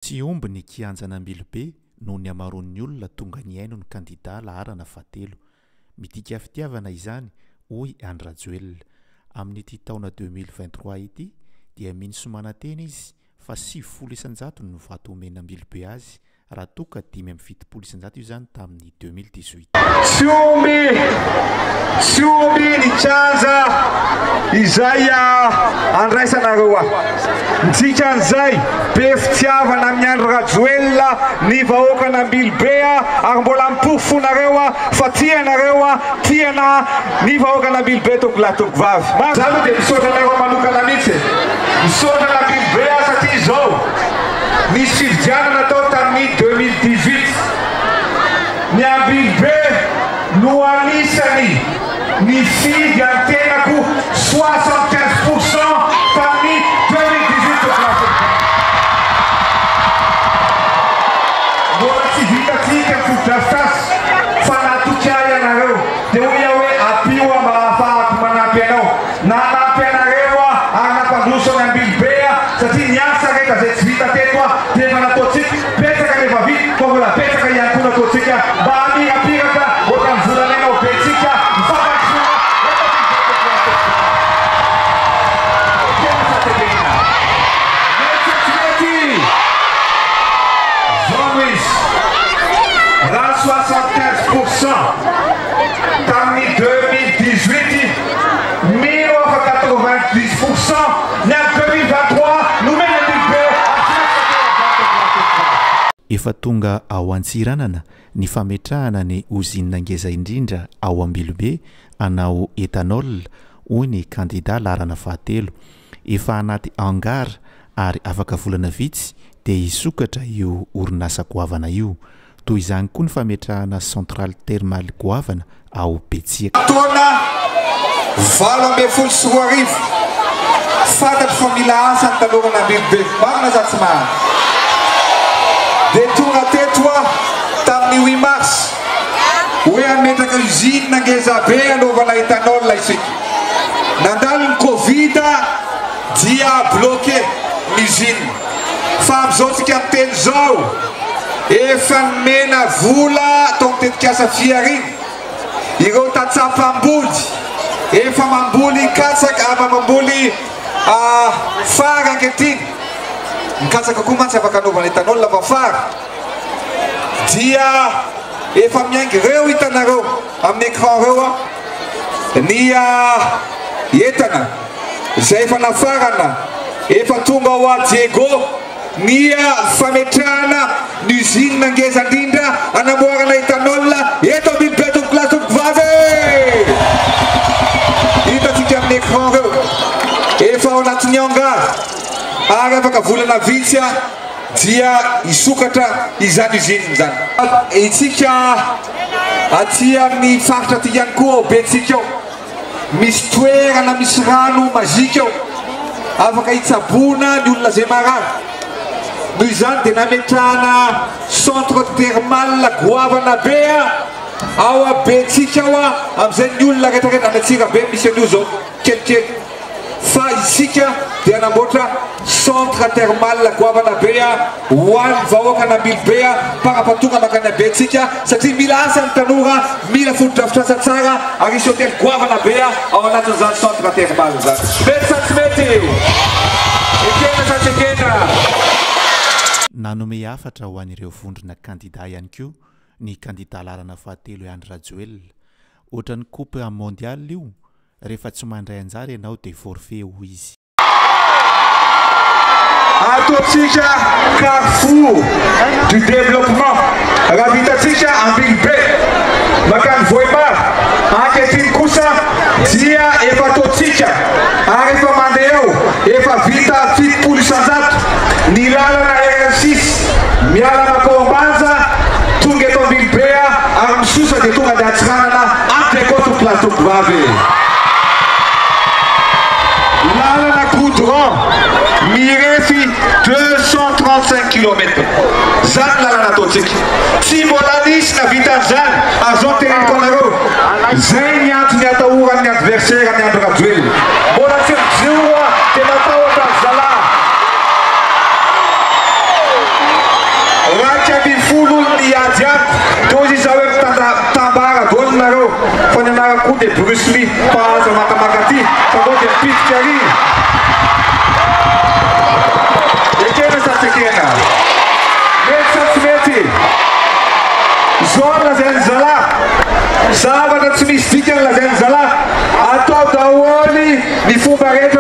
Tsy omby ny kianjan'Ambilobe noho ny hamaroan'ny olona tonga nihaino ny kandidà laharana fahatelo. Midika fitiavana izany, hoy Andry Rajoelina. Amin'ity taona 2023 ity dia mino sy manantena izy fa 90% no vato omen'Ambilobe azy raha toa ka 75% io izany tamin'ny 2018. Tsy omby, tsy omby ny kianja izay andraisanareo ahy. Ny dikan'izay, be fitiavana amin'i Andry Rajoelina ny vahoakan'Ambilobe ary mbola miporofonareo fa tia anareo, tia ana ny vahoakan'Ambilobe tompokolahy tompokovavy. Za aloha dia misaotra anareo manokana mihitsy e. Misaotra an'Ambilobe aho satria izao. Nisy fifidianana natao tamin'ny 2018. Ny Ambilobe no anisany nifidy an'ny tenako 75 pour cent tamin'ny 2018 tompolahy. Mbola tsy vitantsika ny fotodrafitrasa fa natoky ahy ianareo dia hoy aho hoe ampio aho mba hahafahako manampy anao. Nanampy anareo aho ary nampandroso an'i Ambilobe aho satria ny asa rehetra izay tsy vita teto aho dia efa nataontsika, betsaka ny efa vita fa mbola betsaka ihany koa nataontsika mba hamirapiratra ohatran'ny volamena ao Betsika ny fampandrosoana eto Ambilobe teto Ekena sa tsy ekena? Mety sa tsy mety? Zao no izy, raha 75 pour cent tamin'ny 2018, Mino aho fa 90 pour cent ny any 2023 nomena Ambilobe ary tsy maintsy tanteraka izany 2023. Efa tonga ao Antsiranana ny fametrahana ny ozinina ngeza indrindra ao Ambilobe hanao ethanol, hoy ny kandida laharana fahatelo. Efa anaty hangar ary afaka volana vitsy dia hisokatra io orinasa goavana io. Toy izany koa ny fametrahana centrale thermale goavana ao Betsiaka. Taona 2018, fantatro fa mila asa ny tanoran'Ambilobe, marina sa tsy marina? Dia tonga teto aho tamin'ny huit mars hoe hametraka usine ngeza be hanaovana ethanol isika. Nandalo ny covid dia bloqué ny usine. Fa amin'izao tsika miteny izao, efa nomena vola tao amin'ny tetikasa Fihariana ireo tantsaha mpamboly efa mamboly katsaka, mamboly fary ankehitriny. Ny katsaka koa mantsy afaka anaovana ethanol fa fary dia efa miainga ireo hitanareo amin'ny écran ireo ny entana izay efa nafarana, efa tonga ao a Diego ny fametrahana ny usine ngeza indrindra hanamboarana ethanol eto Ambilobe tompokolahy tompokovavy e! Hitantsika amin'ny écran ireo, efa ao anatin'ny hangar ary afaka volana vitsy dia hisokatra izany usine izany. Itsika aty amin'ny faritra aty ihany koa ao Betsiky ao. Misy toerana misy rano mazika ao, afaka hitsaboana ny olona izay marary. Noho izany dia nametrahana centre thermal goavana be ao Betsiky ao amin'izay ny olona rehetra rehetra any Antsirabe misy an'io izao kelikely. Fa isika dia hanamboatra centre thermal goavana be ho an'ny vahoakan'Ambilobe mpanapatonga mankany Abetsika satria mila asa ny tanora, mila fotodrafitrasa tsara ary hisy hotely goavana be ao anatin'izany centre thermal izany. Mety sa tsy mety? Ekena sa tsy ekena? Nanome hafatra ho an'ireo vondrona kandida ihany koa ny kandida laharana fahatelo i Andry Rajoelina. Ohatran'ny coupe mondiale io, Rehefa tsy mandray anjara ianao dia forfait hoy izy. Ataontsika carrefour du développement raha vitantsika Ambilobe mankany Vohemar, ankehitriny kosa dia efa ataontsika ary efa mandeha eo, efa vita 70% ny lalana RN6 miala mankao Ambanja tonga eto Ambilobe ary misosa dia tonga any Antsiranana Ampiako tompolahy tompovavy. Lalana goudron mirefy 235 kilomètres. Zany lalana ataontsika. Tsy mbola nisy navita an'izany ary zao teneniko anareo. Zay ny antony atahoran'ny adversaire an'i Andry Rajoelina. Mbola tsy mijoro dia matahotra ry zalahy. anarako koa dia Bruce Lee fa aza makamaka aty fa vao dia mipitika ary. Ekena sa tsy ekena? Mety sa tsy mety? Zao no lazain'ny zalahy. Zavatra tsy misy dikany lazain'ny zalahy. Atao daholo ny fomba rehetra.